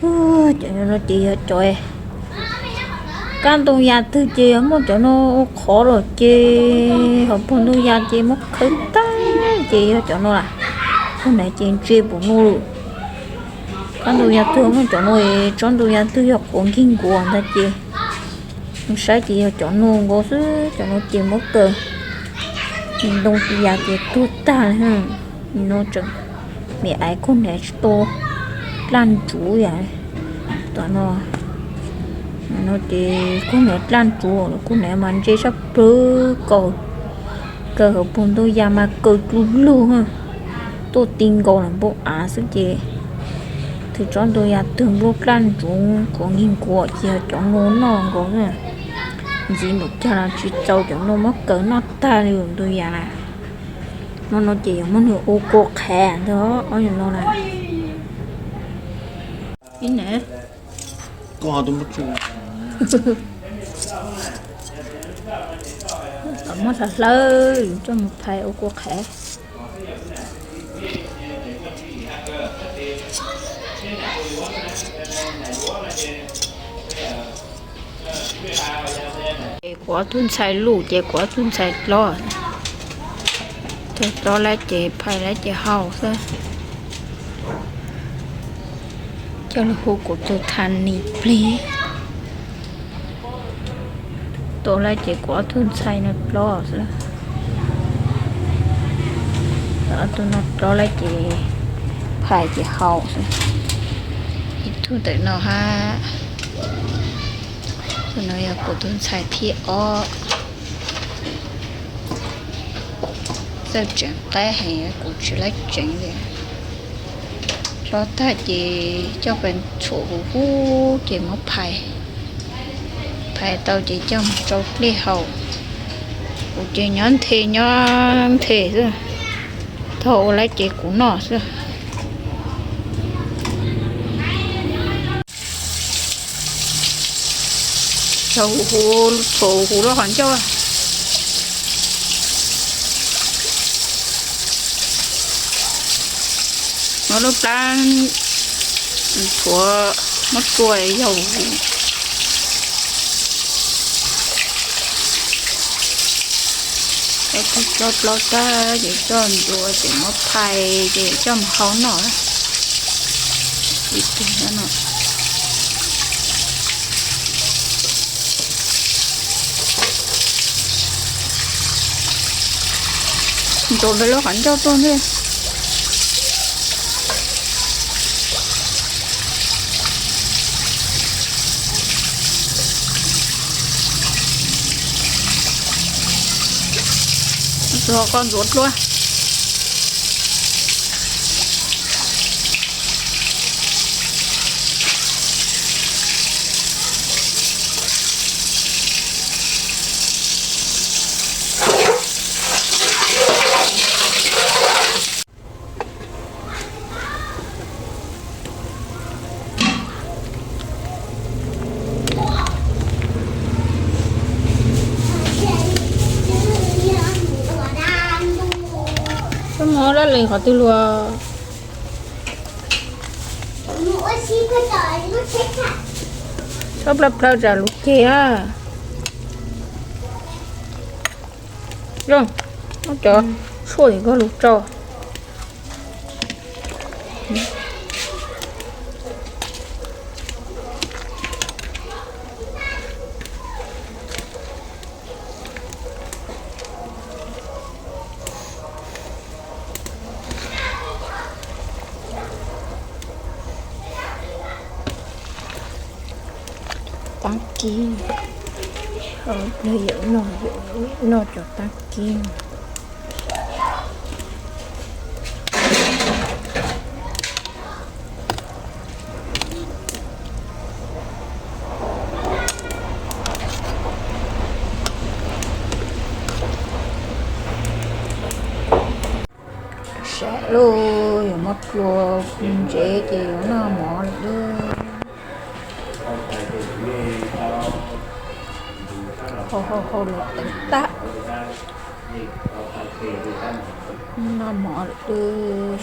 Cov no ces yog cov kab ntoo ya twg ces yog muab cov no ua qhov los ces hauv paus ntoo ya ces muab khawb tag ces yog cov no lawm. Tus na ces ntse pum no lawm. Kab ntoo ya twg muab cov no, tsob ntoo ya twg yog quav nkig nkuav ntag ces saib ces yog cov no nkaus xwb, cov no ces muab kaw ntoo ya ces tuag tag li. No tseem me aiv kuj hnav tsis tau dlaj ntsuv yom. Tom no, no ces kuj hnav dlaj ntsuv, kuj hnav mas ntse sab plawg kaus, kaw hauv paus ntoo ya mas kaw dlug lug, tuaj ti nkaus los npoo av xwb ces twb tsob ntoo ya twg nplooj dlaj ntsuv quav nkig nkuav ces yog cov no noj nkaus. Ntxiv npaum cas los tsis txaus cov no muab kaw noj tag li ntoo ya na. No no ces yuav muab nws ua kua qhev ntag ob yam no na. Ib na, muab hlawv hlawb coj mus phais ua kua qhev. Ces kuv ob tug ntxhais lus ces kuv ob tug ntxhais dlob, tus dlob lawv ces phais lawv ces haus xwb. Coj lug hu kuv tus thas nis plig. Tus lawv ces kuv ob tug ntxhais no dlob xwb. Ob tug no dlob lawv ces phais ces haus xwb. Ib tug ntawm no hab. Tus no yog kuv tus ntxhais thib ob. Txawj tseem qaib heev, kuv tsis laib tseem li. Dlob tag ces coj pes tshuam huv huv ces muab phais. Phais tau ces coj mus tsau dlej haus. Kuv ces nyob nthe nyob nthe xwb. Thaum ua lawv ces kuv noj xwb. Tsau huv huv, tshuam huv lub qhov ncauj. Muab lub plab tshuav, muab tsua yau huv. Coj dlob tag ces coj ntxuav ces muab phais ces coj mus hau noj. Ib tug no. Ntxuav pem lub qhov ncauj tuaj ntej. Ntxuav koj ntxuav dluab. Koj mus dab li qhov twg lug? Txhob plawg plawg tsam lug ceg a. Zoo, muab cov tshuaj tim koj lug tsau. Taab kib, yawm noj, yawm noj cov taab kib. Sab lug yuav muab dlua ntsev ces yuav noj mov lawm. Hau hau hau los teev tag, noj mov lawm.